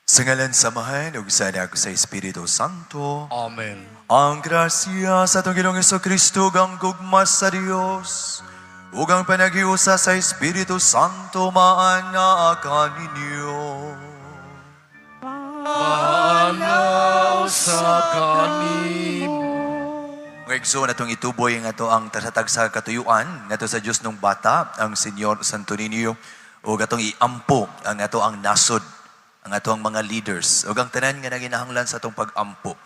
Sa ngalan sa Amahan ug sa Anak sa Espiritu Santo. Amen. Ang grasya sa atong Ginoong Kristo ug ang gugma sa Dios ug ang panaghiusa sa Espiritu Santo maana kaninyo. Maana sa kanimo. Mga igsoon, atong ituboy nga ato ang tasatag sa katuyuan ngadto sa Dios nung bata ang Señor Santo Niño ug atong iampo ang ato ang nasod, ang ato ang mga leaders ug ang tanan nga naginahanglan sa atong pag-ampo.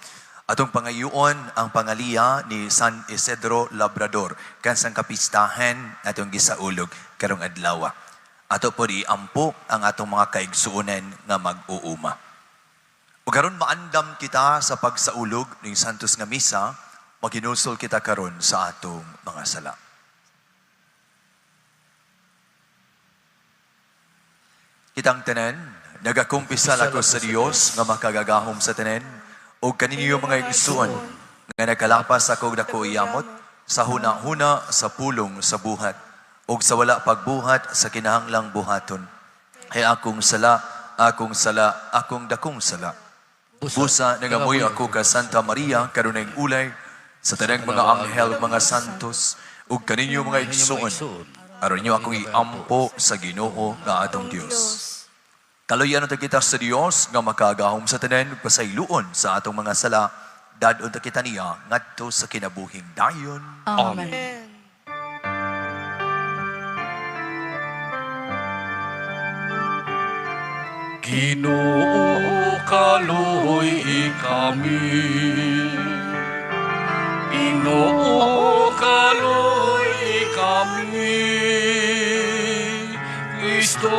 Atong pangayuon ang pangaliya ni San Isidro Labrador kansang kapistahan atong gisaulog karong adlaw. Ato pod iampo ang atong mga kaigsuonan nga mag-uuma. Ug karon maandam kita sa pagsaulog ning Santos nga Misa, maginulsol kita karon sa atong mga sala. Kitang tanan, nagakumpisal ako sa Dios nga makagagahom sa tanan, ug kaninyo mga igsuon, nga nakalapas ako og dako iyamot, sa huna-huna, sa pulong, sa buhat, ug sa wala pagbuhat sa kinahanglang buhaton. Kay akong sala, akong sala, akong dakong sala. Busa, nangamoy ako ka Santa Maria, karunay ulay, sa tanang mga anghel, mga santos, ug kaninyo mga igsuon, aron niyo akong iampo sa Ginoo nga atong Dios. Kaluyan unta kita sa Dios nga makagahom sa tanan pasayloon sa atong mga sala, dad-on ta kita niya ngadto sa kinabuhing dayon. Amen. Ginoo, kaluoy kami. Ginoo, kaluoy kami. Kristo,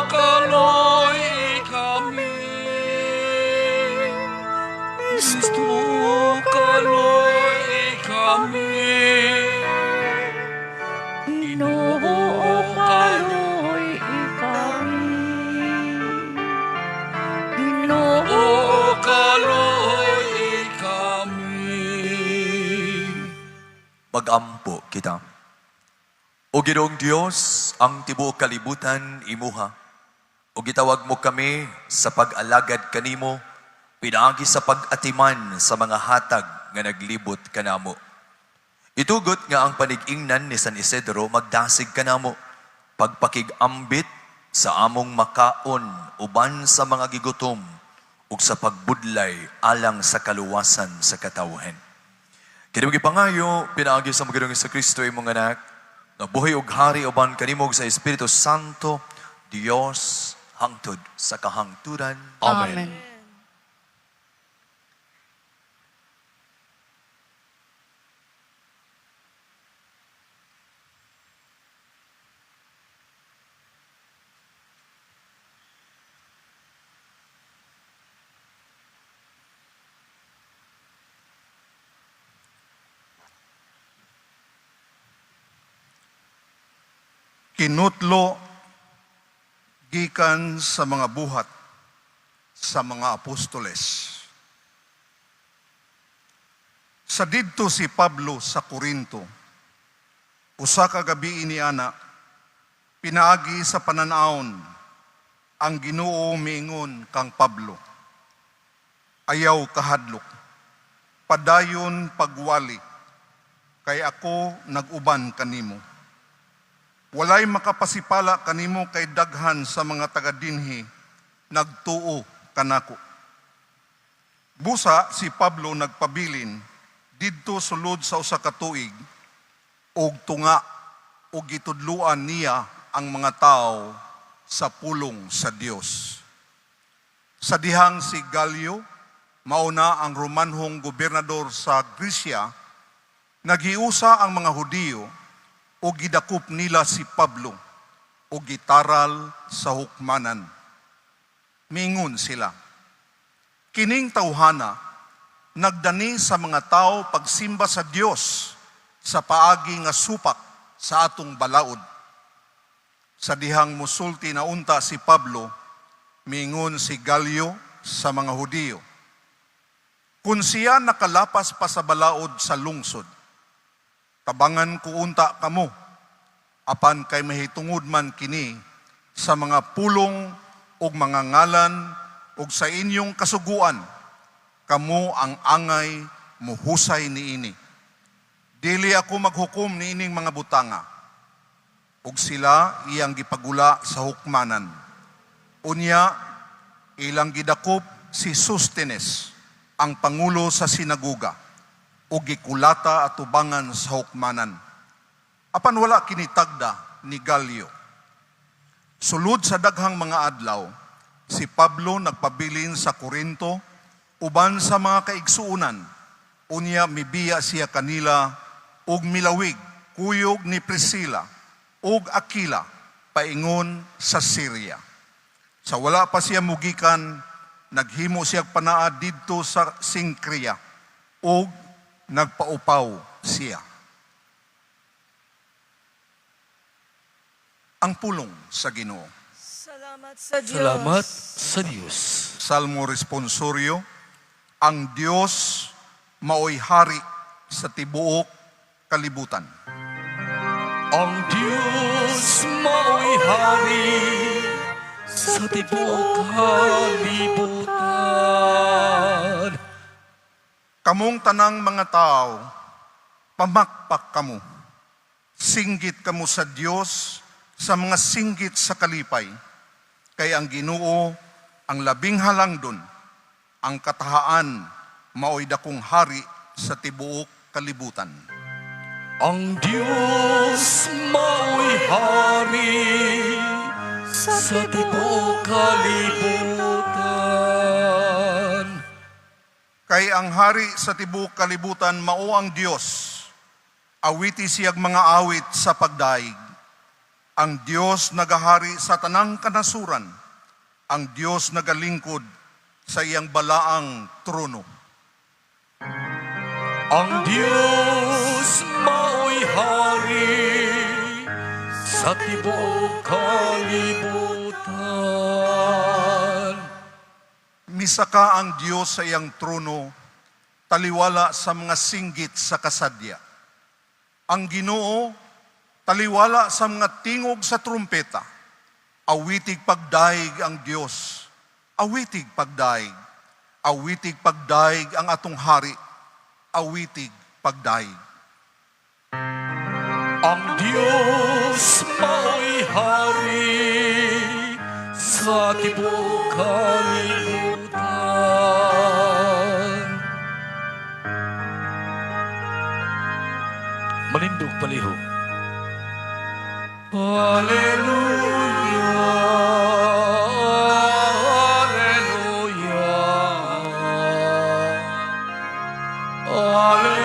kaluoy kami. Kristo, kaluoy kami. Ginoo, kaluoy kami. Ginoo, Kaloy kami. Magampo kita. O Ginoong Dios, ang tibuok kalibutan imuha. O gitawag mo kami sa pag-alagad kanimo, pinaagi sa pag-atiman sa mga hatag nga naglibot kanamo. Itugot nga ang panig-ingnan ni San Isidro magdasig kanamo, pagpakigambit sa among makaon uban sa mga gigutom ug sa pagbudlay alang sa kaluwasan sa katawhan. Kini mo gipangayo, pinaagi sa mga sa Kristo imong anak, nga buhi og hari uban kanimo ug sa Espiritu Santo, Dios hangtod sa kahangturan. Amen. Amen. Kinutlo gikan sa mga buhat sa mga apostoles. Sa didto si Pablo sa Korinto, usa ka gabi ini ana, pinaagi sa pananawon ang Ginoo miingon kang Pablo. Ayaw kahadlok, padayon pagwali, kay ako nag-uban kanimo. Walay makapasipala kanimo kay daghan sa mga taga-dinhi nagtuo kanako. Busa si Pablo nagpabilin didto sulod sa usa ka tuig og tunga og gitudloan niya ang mga tao sa pulong sa Dios. Sa dihang si Galio, mauna ang Romanhong gobernador sa Gresya, nagiusa ang mga Hudiyo o gidakop nila si Pablo o gitaral sa hukmanan. Mingon sila, kining tawhana nagdani sa mga tao pagsimba sa Dios sa paagi nga supak sa atong balaod. Sa dihang musulti na unta si Pablo, mingon si Galio sa mga Hudiyo. Kung siya nakalapas pa sa balaod sa lungsod, tabangan ko unta kamo, apan kay mahitungod man kini sa mga pulong ug mga ngalan Ug sa inyong kasuguan, kamo ang angay muhusay niini. Dili ako maghukom niining mga butanga. Ug sila iyang gipagula sa hukmanan. Unya, ilang gidakop si Sostenes, ang pangulo sa sinaguga, ug gikulata atubangan sa hukmanan. Apan wala kini tagda ni Galio. Sulod sa daghang mga adlaw, si Pablo nagpabilin sa Korinto uban sa mga kaigsuonan. Unya mibiya siya kanila ug milawig kuyog ni Priscilla ug Aquila paingon sa Syria. Sa wala pa siya mugikan, naghimo siya panaad didto sa Sinkria ug nagpaupaw siya. Ang pulong sa Ginoo. Salamat sa Diyos. Salamat sa Diyos. Salmo responsorio, ang Dios maoy hari sa tibuok kalibutan. Ang Diyos mao'y hari sa tibuok kalibutan. Kamong tanang mga tao, pamakpak kamo. Singgit kamo sa Dios sa mga singgit sa kalipay. Kay ang Ginoo ang labing halangdon, ang katahaan maoy dakong hari sa tibuok kalibutan. Ang Diyos mao'y hari sa tibuok kalibutan. Kay ang hari sa tibuok kalibutan mao ang Dios. Awiti siyag mga awit sa pagdaig. Ang Dios nagahari sa tanang kanasuran. Ang Dios nagalingkod sa iyang balaang trono. Ang Diyos mao'y hari sa tibuok kalibutan. Misaka ang Dios sa iyang trono, taliwala sa mga singgit sa kasadya. Ang Ginoo, taliwala sa mga tingog sa trumpeta. Awitig pagdaig ang Dios. Awitig pagdaig. Awitig pagdaig ang atong hari. Awitig pagdaig. Ang Diyos mao'y hari sa tibuok kalibutan. Malindog palihog. Hallelujah, Hallelujah, Hallelujah.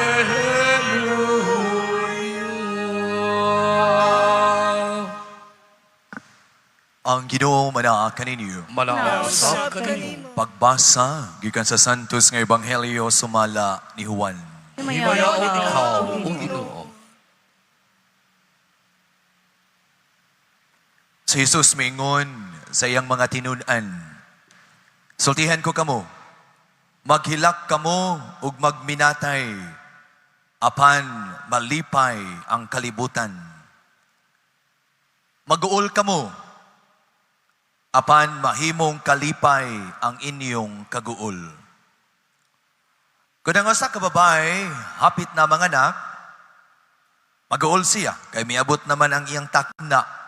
Ang Ginoo manaa kaninyo. Manausap kaninyo. Pagbasa gikan sa Santos nga Ebanghelyo sumala ni Juan. Himayaon ikaw, O Ginoo. Si Jesus miingon sa iyang mga tinun-an. Sultihan ko kamo, maghilak kamo ug magminatay, apan malipay ang kalibutan. Maguol kamo, apan mahimong kalipay ang inyong kaguol. Kung ang usa ka babae, hapit na manganak, maguol siya, kay miabot naman ang iyang takna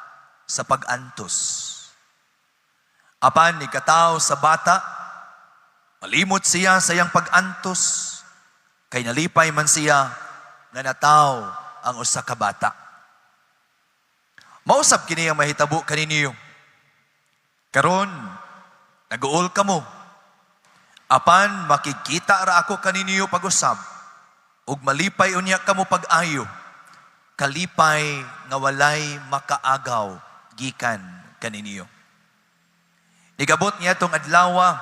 sa pag-antos. Apan ikataw sa bata, malimot siya sa iyang pag-antos, kay nalipay man siya nga nataw ang usa ka bata. Mausap kini ang mahitabo kaninyo. Karon, naguol kamo. Apan makikita ra ako kaninyo pag-usab, ug malipay unya kamo pag-ayo. Kalipay nga walay makaagaw gikan kaninyo. Nigabot niya tong adlawa,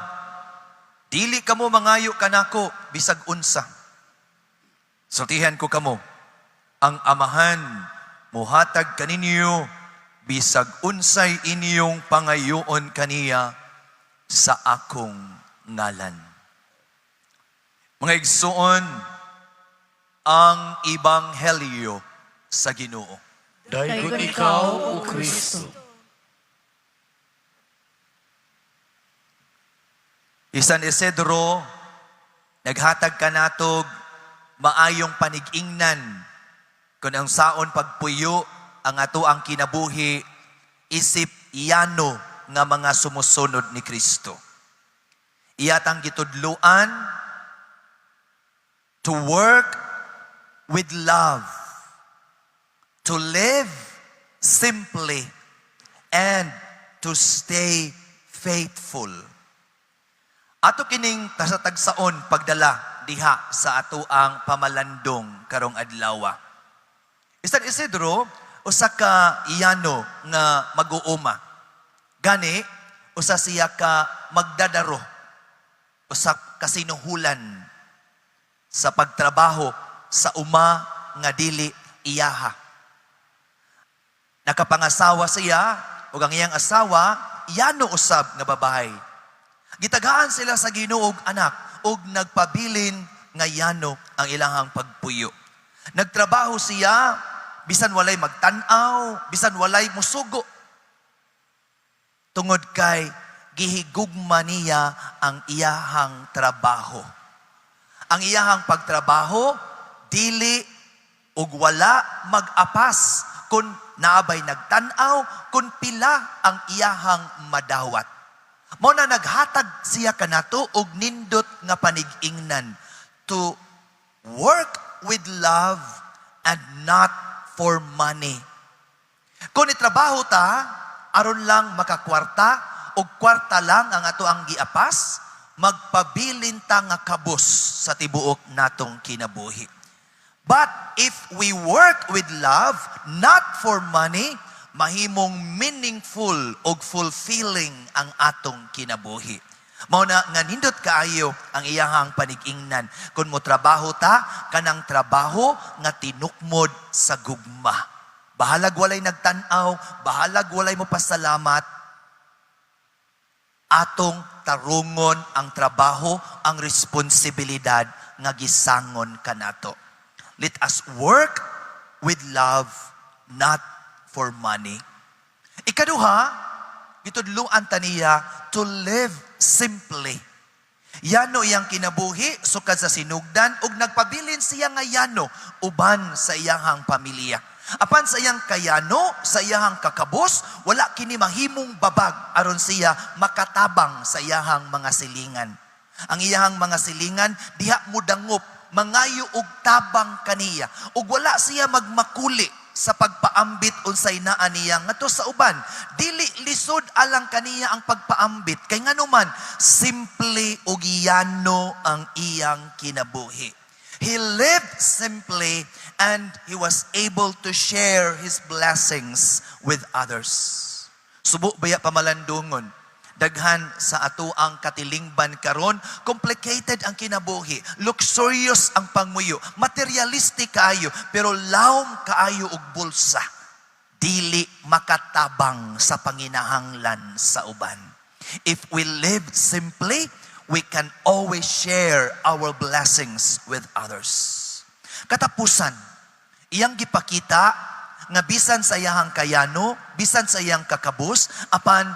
dili kamo mangayo kanako bisag unsa. Sultihan ko kamo, ang amahan muhatag kaninyo bisag unsay inyong pangayoon kaniya sa akong ngalan. Mga igsoon, ang ebanghelyo sa Ginoo. Daygon ikaw, O Kristo. San Isidro, naghatag kanatog maayong panig-ingnan kung unsaon pagpuyo ang atoang kinabuhi isip yano nga mga sumusunod ni Kristo. Iyatang gitudluan to work with love, to live simply, and to stay faithful. Ato kining tasatagsaon pagdala diha sa atoang pamalandong karong adlaw. San Isidro, usa ka iyano nga mag-uuma. Gani, usa siya ka magdadaro, usa ka sinuhulan sa pagtrabaho sa uma nga dili iyaha. Nakapangasawa siya ug ang iyang asawa yano usab nga babae. Gitagaan sila sa Ginoo og anak ug nagpabilin nga yano ang ilahang pagpuyo. Nagtrabaho siya bisan walay magtan-aw, bisan walay musugo. Tungod kay gihigugma niya ang iyahang trabaho. Ang iyahang pagtrabaho dili ug wala mag-apas kung naabay nagtan-aw, kung pila ang iyahang madawat. Mao na naghatag siya kanato og nindot nga panig-ingnan to work with love and not for money. Kung itrabaho ta, aron lang makakwarta, og kwarta lang ang atoang giapas, magpabilin ta nga kabos sa tibuok natong kinabuhi. But if we work with love, not for money, mahimong meaningful ug fulfilling ang atong kinabuhi. Mao na nga nindot kaayo ang iyahang panig-ingnan. Kung mo trabaho ta, kanang trabaho nga tinukmod sa gugma. Bahalag walay nagtan-aw, bahalag walay mo pasalamat, atong tarungon ang trabaho, ang responsibilidad nga gisangon kanato. Let us work with love, not for money. Ikaduha, gitudluan ta niya to live simply. Yano iyang kinabuhi sukad sa sinugdan ug nagpabilin siya nga yano uban sa iyahang pamilya. Apan sa iyang kayano, sa iyahang kakabos, wala kini mahimong babag aron siya makatabang sa iyahang mga silingan. Ang iyahang mga silingan diha mudangop, mangayo og tabang kaniya, ug wala siya magmakuli sa pagpaambit unsay naa niya ngadto sa uban. Dili lisod alang kaniya ang pagpaambit kay nganuman simple ug yano ang iyang kinabuhi. He lived simply and he was able to share his blessings with others. Subo baya, pamalandungon? Daghan sa atoang katilingban karon, complicated ang kinabuhi, luxurious ang pangmuyo, materialistic kaayo, pero lawom kaayo og bulsa. Dili makatabang sa panginahanglan sa uban. If we live simply, we can always share our blessings with others. Katapusan, iyang gipakita nga bisan sa iyahang kayano, bisan sa iyang kakabos, apan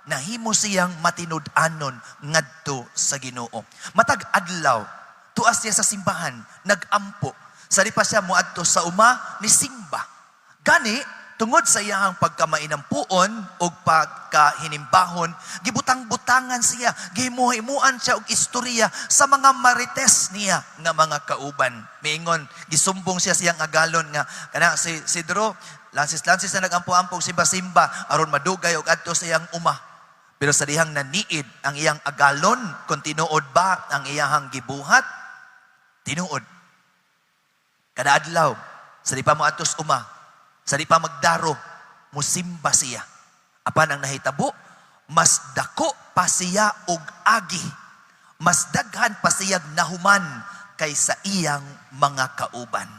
nahimo siyang matinud-anon ngadto sa Ginoo. Matag adlaw, tuas siya sa simbahan, nagampo. Sa di pa siya moadto sa uma, ni simba. Gani, tungod sa iyahang pagkamainampuon o pagkahinimbahon, gibutang-butangan siya, gihimuhimuan siya og istorya sa mga marites niya nga mga kauban. Miingon, gisumbong siya siyang agalon nga kana si Isidro, lansis-lansis na nagampo-ampo simba-simba aron madugay og adto sa iyang uma. Pero sa dihang naniid ang iyang agalon kung tinuod ba ang iyahang gibuhat, tinuod. Kada adlaw, sa di pa mo atos uma, sa di pa magdaro, musimba siya. Apan ang nahitabo, mas dako pa siya og agi. Mas daghan pa siyag nahuman kaysa iyang mga kauban.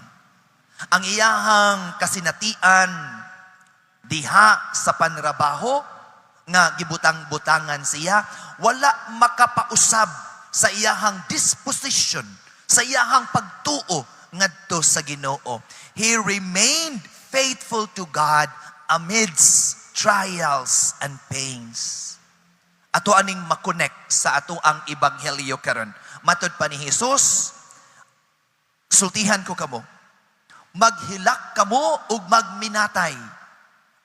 Ang iyahang kasinatian diha sa panrabaho nga gibutang-butangan siya, wala makapausab sa iyahang disposition, sa iyahang pagtuo ngadto sa Ginoo. He remained faithful to God amidst trials and pains. Ato aning makonek sa ato ang ebanghelyo karon. Matud pa ni Jesus, sultihan ko kamo. Maghilak kamo ug magminatay,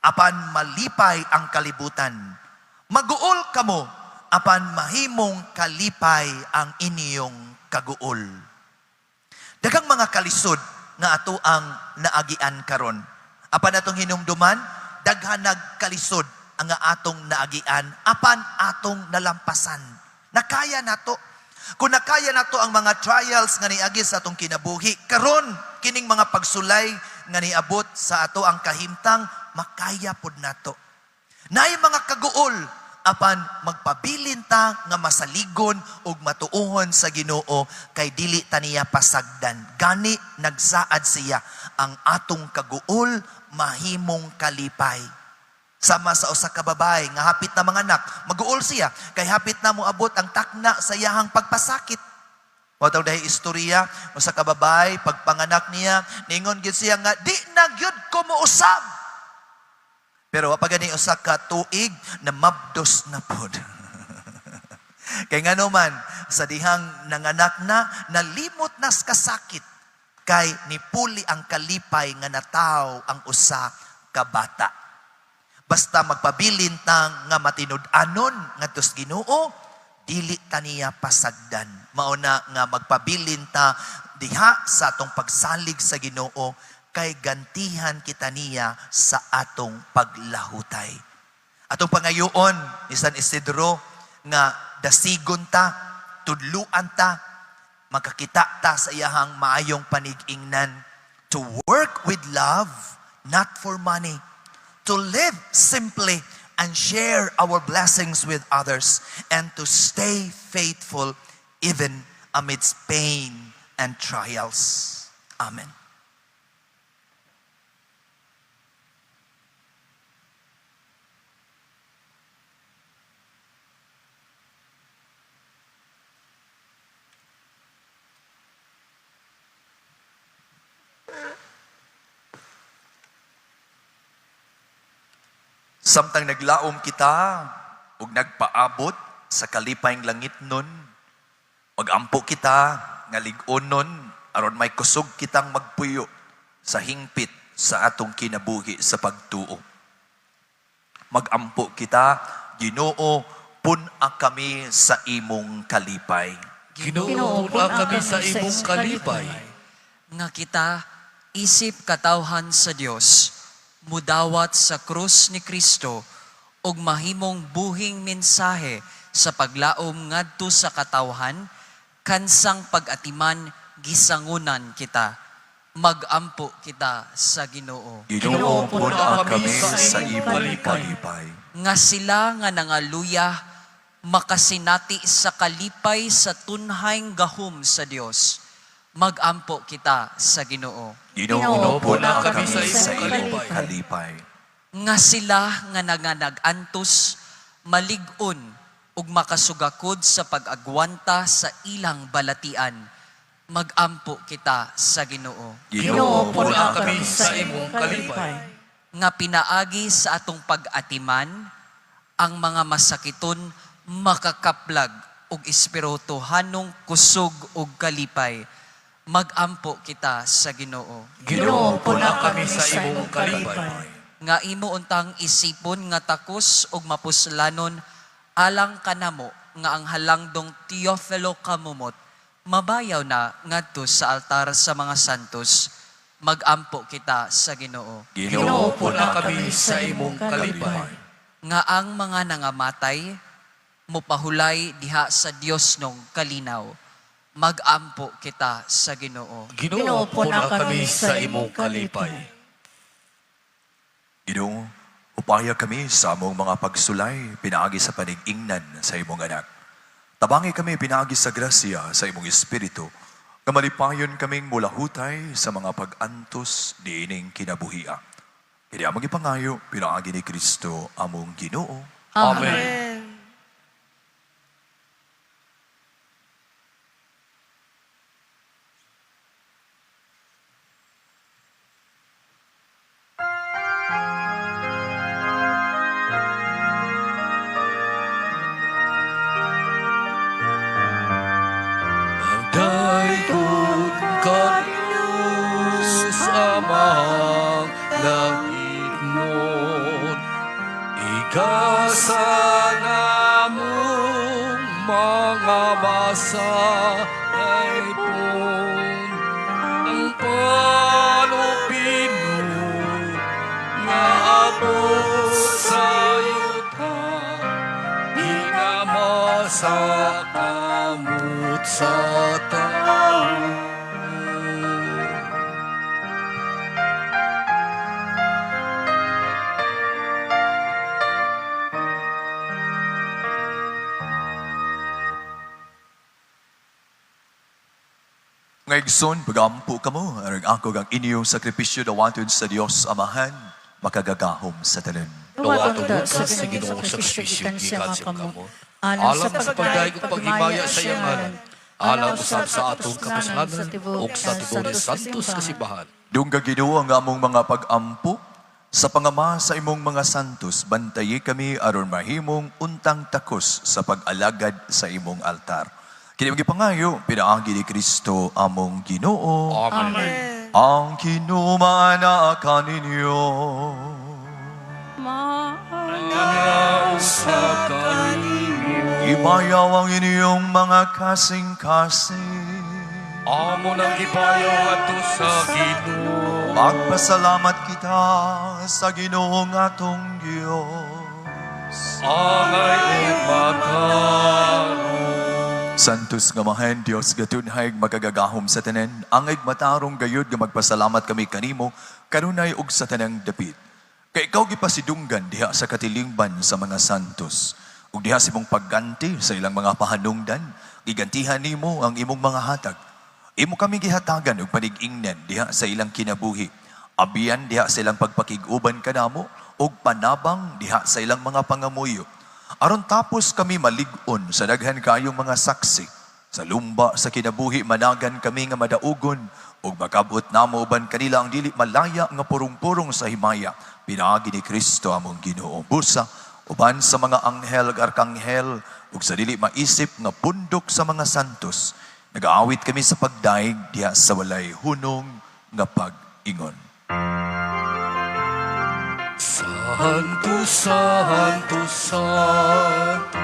apan malipay ang kalibutan. Maguol kamo, apan mahimong kalipay ang inyong kaguol. Daghang mga kalisod nga ato ang naagian karon. Apan atong hinumduman, daghan nagkalisod ang atong naagian, apan atong nalampasan. Nakaya nato. Kung nakaya nato ang mga trials nga niagi sa atong kinabuhi, karon kining mga pagsulay nga niabot sa ato ang kahimtang, makaya pod nato. Naay mga kaguol, apan magpabilin ta nga masaligon ug matuohon sa Ginoo kay dili ta niya pasagdan. Gani nagsaad siya ang atong kaguol mahimong kalipay. Sama sa usa ka babae nga hapit na manganak, maguol siya kay hapit na moabot ang takna sa iyahang pagpasakit. Mao dahil istorya usa ka babae pagpanganak niya, ningon gyud siya nga di na gyud ko mousab. Pero wa pa gani usa ka tuig na mabdos na pod. Kay ngano man sa dihang nanganak na, nalimot na sa kasakit kay nipuli ang kalipay nga nataw ang usa ka bata. Basta magpabilin tang nga matinud-anon ngadto sa Ginoo, dili ta niya pasagdan. Mao na nga magpabilin ta diha sa atong pagsalig sa Ginoo kay gantihan kita niya sa atong paglahutay. Atong pangayoon ni San Isidro nga dasigon ta, tudluan ta, makakita ta sa iyahang maayong panig-ingnan, to work with love, not for money, to live simply and share our blessings with others, and to stay faithful even amidst pain and trials. Amen. Samtang naglaom kita ug nagpaabot sa kalipayng langit nun, magampo kita nga lig-onon aron may kusog kitang magpuyo sa hingpit sa atong kinabuhi sa pagtuo. Magampo kita, Ginoo, pun-a kami sa imong kalipay. Ginoo, pun-a kami sa imong kalipay. Nga kita isip katawhan sa Dios, mudawat sa krus ni Kristo ug mahimong buhing mensahe sa paglaom ngadto sa katawhan, kansang pag-atiman gisangunan kita. Magampo kita sa Ginoo. Ginoo, pun-a kami sa imong kalipay. Nga sila nga nangaluya makasinati sa kalipay sa tunhayng gahom sa Dios. Magampo kita sa Ginoo. Ginoo, pun-a kami sa imong kalipay. Nga sila nga nanganag-antos, malig-on ug makasugakod sa pag-agwanta sa ilang balatian. Magampo kita sa Ginoo. Ginoo, pun-a kami sa imong kalipay. Nga pinaagi sa atong pag-atiman, ang mga masakiton makakaplag ug espirituhanong kusog ug kalipay. Magampo kita sa Ginoo. Ginoo, pun-a kami sa imong kalipay. Nga imo untang isipon nga takos ug mapuslanon alang kanamo nga ang halangdong Teofilo Camomot mabayaw na ngadto sa altar sa mga santos. Magampo kita sa Ginoo. Ginoo, pun-a kami sa imong kalipay. Nga ang mga nangamatay mopahulay diha sa Dios nong kalinaw. Magampo kita sa Ginoo. Ginoo, pun-a kami sa imong kalipay. Ginoo, upaya kami sa among mga pagsulay, pinaagi sa panig-ingnan sa imong anak. Tabangi kami pinaagi sa grasya sa imong espiritu, nga malipayon kaming mulahutay sa mga pag-antos niining kinabuhia. Kini among ipangayo, pinaagi ni Kristo among Ginoo. Amen. Amen. amang langitnon. Igasa namong mga basa ipon ang panupino nga abot sa yuta, ginama sa kamot sa tao. Mga igsoon, pagampo kamo, arag ako ang inyong sakripisyo dawaton sa Dios Amahan, makagagahom sa tanan. Duwaton Duwaton ta ka sa Ginoo Ginoo sa sakripisyo sakripisyo gikan sa gikan sa mga kamot. kamot. Alang Alang sa pagdayeg ug paghimaya sa iyang ngalan, alang usab sa atong kapuslanan ug sa tibuok ni Santos Kasimbahan. Dungga Ginoo ang among mga pag-ampo, sa pangama sa imong mga santos, bantayi kami aron mahimong untang takos sa pag-alagad sa imong altar. Kini mga pangayo, pinaagi ni Kristo among Ginoo. Amen. Ang Ginoo maana kaninyo. Sa kanimo. Ibayaw ang inyong mga kasing-kasing. Amo nang gibayaw ngadto sa Ginoo. Magpasalamat kita sa Ginoong atong Diyos. Angay ug matarong. Santos nga mahan Dios gatunhay magagagahom sa tanan, angay matarong gayud nga magpasalamat kami kanimo kanunay ug sa tanang dapit. Kay ikaw gipasidunggan diha sa katilingban sa mga santos ug diha sa imong pagganti sa ilang mga pahanungdan, gigantihan nimo ang imong mga hatag. Imo kami gihatagan og panig-ingnan diha sa ilang kinabuhi. Abiyan diha sa ilang pagpakig-uban kanamo ug panabang diha sa ilang mga pangamuyo. Aron tapos kami malig-on sa daghan kayong mga saksi. Sa lumba sa kinabuhi managan kami nga madaugon ug makabot namo uban kanila ang dili malaya nga purong-purong sa himaya pinaagi ni Kristo among Ginoo. Busa uban sa mga anghel ug arkanghel ug sa dili maisip nga pundok sa mga santos, nagaawit kami sa pagdaig diha sa walay hunong nga pag-ingon. Santo, Santo, Santo,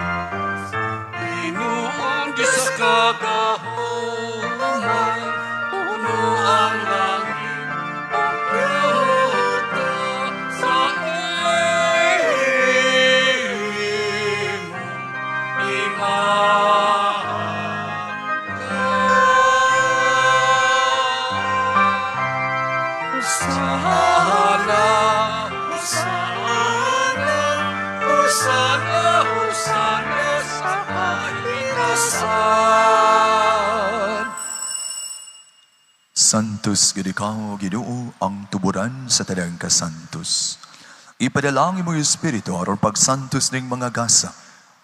Ginoong Diyos sa kagahuman, puno ang langit ug yuta sa imong himaya. Hosana, Hosana, Hosana, Hosana sa kaitasan. Santos gid ikaw, Ginoo, ang tuburan sa tanang kasantos. Ipadala ang imong espiritu aron pagsantos ning mga gasa,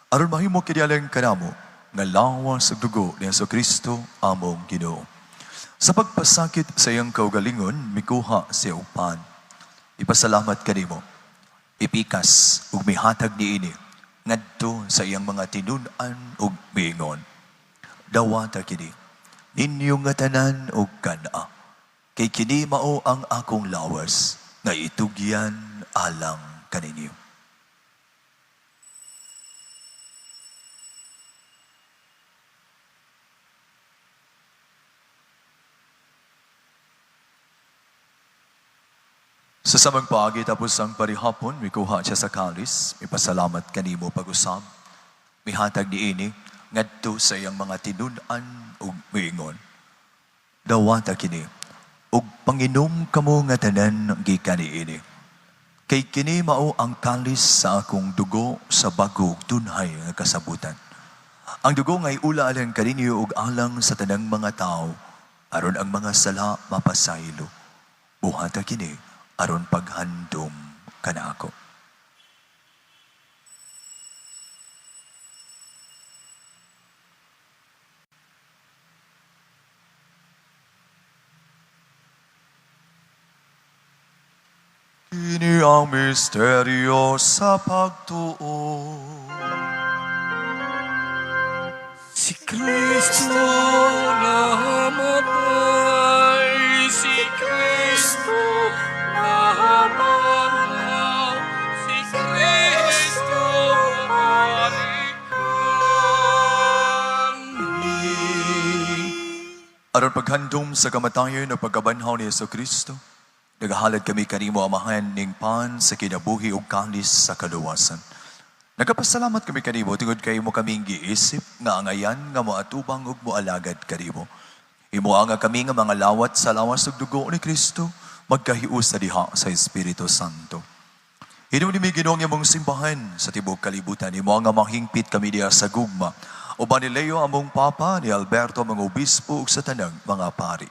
aron mahimo kini alang kanamo nga lawas ug dugo ni Kristo among Ginoo. Sa pagpasakit sa iyang kaugalingon, mikuha siya og pan. Ipasalamat kanimo. Ipikas ug mihatag niini ngadto sa iyang mga tinun-an ug miingon. Dawata kini ninyo nga tanan og kan-a. Kay kini mao ang akong lawas nga itugyan alang kaninyo. Sa samang paagi tapos ang parihapon, mikuha siya sa kalis, ipasalamat kanimo pag-usab, mihatag niini ngadto sa iyang mga tinun-an ug miingon. Dawata kini, ug panginom kamo nga tanan gikan niini. Kay kini mao ang kalis sa akong dugo sa bago ug tunhay nga kasabutan. Ang dugo ngay ula alang kaninyo ug alang sa tanang mga tao, aron ang mga sala mapasaylo. Buhata kini aron paghandom kanako. Kini ang misteryo sa pagtuo. Si Kristo namatay, si Kristo nabanhaw, Si Kristo balik kanhi. Aron paghandom sa kamatayon o pagkabanhaw ni Hesus Kristo, nagahalad kami kanimo, Amahan, ning pan sa kinabuhi ug kalis sa kaluwasan. Nagapasalamat kami kanimo tungod kay imo kaming giisip nga angayan nga moatubang ug moalagad kanimo. Himoa nga kami nga mga lawat sa lawas ug dugo ni Kristo magkahiusa diha sa Espiritu Santo. Hinumdumi, Ginoo, ang imong simbahan sa tibuok kalibutan. Himoa nga mahingpit kami diha sa gugma. Uban ni Leo among Papa, ni Alberto mga obispo ug sa tanang mga pari.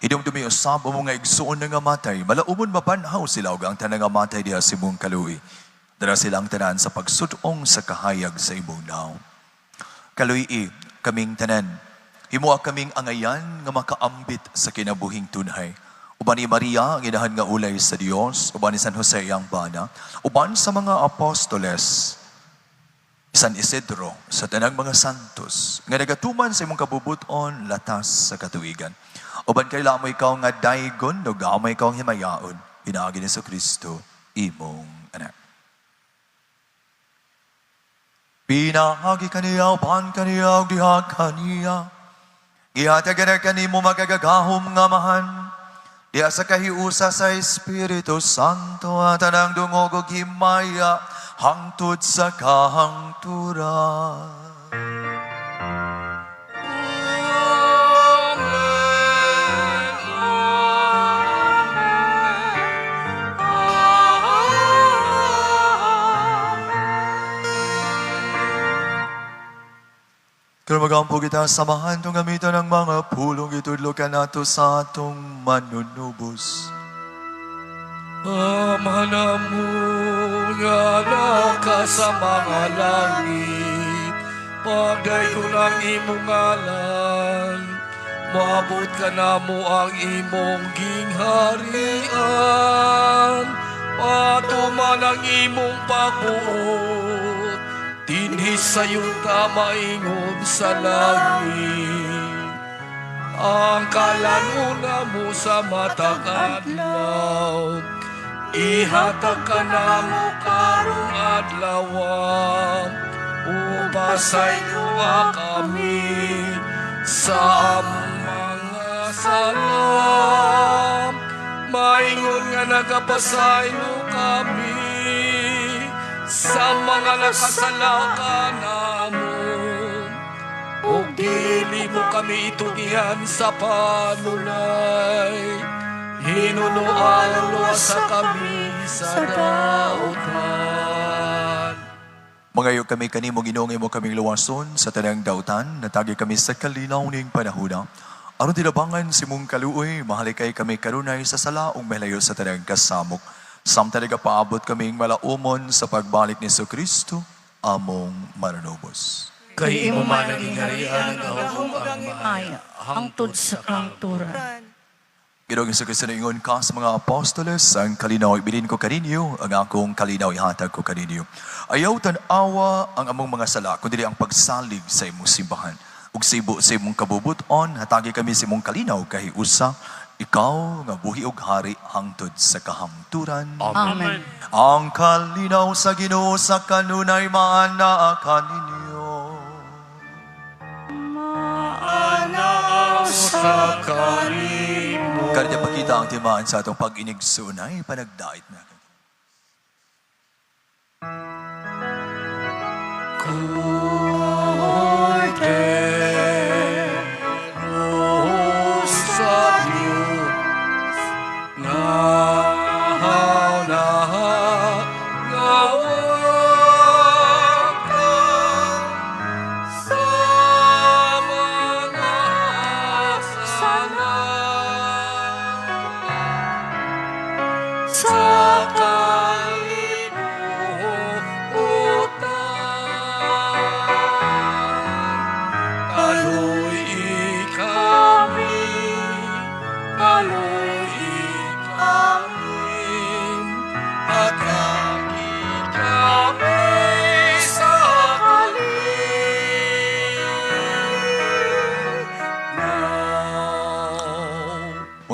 Hinumdumi usab ang mga igsuon nga namatay. Malaumon mabanhaw sila ug ang tanang namatay diha sa imong kaluoy. Dala silang tanan sa pagsud-ong sa kahayag sa imong nawong. Kaluy-i kaming tanan. Himoa kaming angayan nga makaambit sa kinabuhing tunhay. Uban ni Maria, ang inahan nga ulay sa Dios, uban ni San Jose ang bana, uban sa mga apostoles, San Isidro, sa tanang mga santos, nga nagatuman sa imong kabubuton latas sa katuigan. Uban kay amo ikaw nga daygon, ug amo ikaw ang himayaon, pinaagi ni Kristo, imong anak. Pinaagi kaniya, uban kaniya, ug diha kaniya. Gihatag na kanimo makagagahom nga Amahan. Diha sa kahiusa sa Espiritu Santo at tanang dungog ug himaya hangtod sa kahangturan. Amen. Amen. Amen. Karon magampo kita, samahan tong gamiton ng mga pulong gitudlo kanato sa atong manunubos. Ama namon nga naa ka sa mga langit, pagdaygon ang imong ngalan, moabot kanamo ang imong gingharian, patuman ang imong pagbuot, dinhi sa yuta maingon sa langit. Ang kalan-on namo sa matag adlaw, ihatag kanamo karong adlaw, ug pasayloa kami sa among mga sala, maingon nga nagapasaylo kami sa mga nakasala kanamo. Ug dili mo kami itugihan sa panulay. Hinunoan luwasa kami sa dautan. Mangayo kami kanimo, Ginoo, nga imo kaming luwason sa tanang dautan, hatagi kami sa kalinaw ning panahuna. Aron tinabangan sa imong kaluoy, mahalikay kami kanunay sa sala ug mahilayo sa tanang kasamok. Samtang nagapaabot kaming malaumon sa pagbalik ni Kristo, among manunubos. Kay imo man ang gingharian, ang gahom ug ang himaya, hangtod sa kahangturan. Ginoong Kristo, ingon ka sa mga apostoles, "Ang kalinaw ibilin ko kaninyo, ang akong kalinaw ihatag ko kaninyo. Ayaw tan-awa ang among mga sala, kundi ang pagsalig sa imong simbahan. Ug sibo sa imong kabubuton, hatagi kami sa imong kalinaw kahiusa, ikaw nga buhi ug hari hangtod sa kahangturan." Amen. Ang kalinaw sa Ginoo sa kanunay maanaa kaninyo. Sa kanimo. Karon pakita ang timaan sa atong pag-inigsoonay, panagdait na. Kordero sa Diyos, nga nangawat sa mga sala. Sa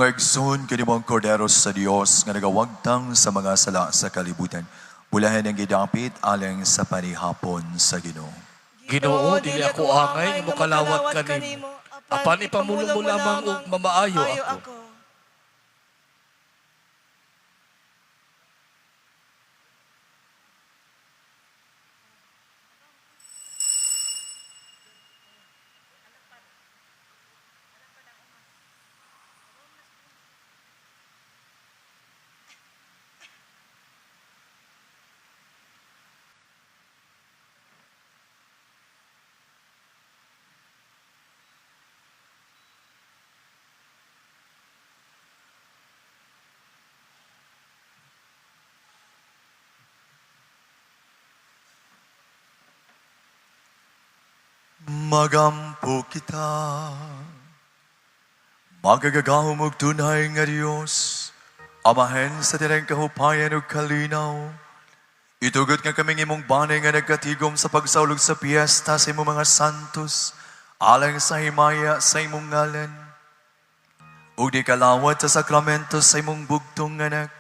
Mga igsoon, kini ang kordero sa Dios nga nagawagtang sa mga sala sa kalibutan. Bulahan ang gidapit alang sa panihapon sa Ginoo. Ginoo, dili ako angay nga mokalawat kanimo. Apan ipamulong mo lamang og mamaayo ako. Magampo kita. Makagagahom og tunay nga Dios, Amahen sa tinang kahupayan ug kalinaw. Itugot nga kaming imong banay nga nagkatigom sa pagsaulog sa piyesta sa imong mga santos, alang sa himaya sa imong ngalan. Ug di kalawat sa sakramento sa imong bugtong anak.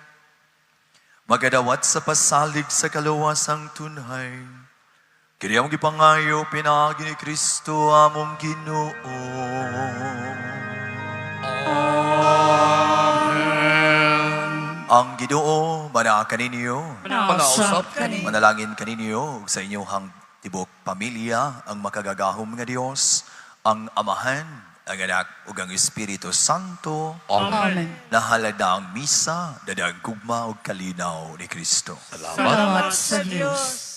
Magadawat sa pasalig sa kaluwasang tunhay. Kini among gipangayo pinaagi ni Kristo among Ginoo. Ang Ginoo manaa kaninyo. Manausap kanimo. Manalangin kaninyo ug sa inyong tibok pamilya ang makagagahom nga Dios, ang Amahan, ang Anak ug ang Espiritu Santo. Amen. Amen. Nahalad na ang misa, dadag gugma ug kalinaw ni Kristo. Salamat. Salamat sa Dios.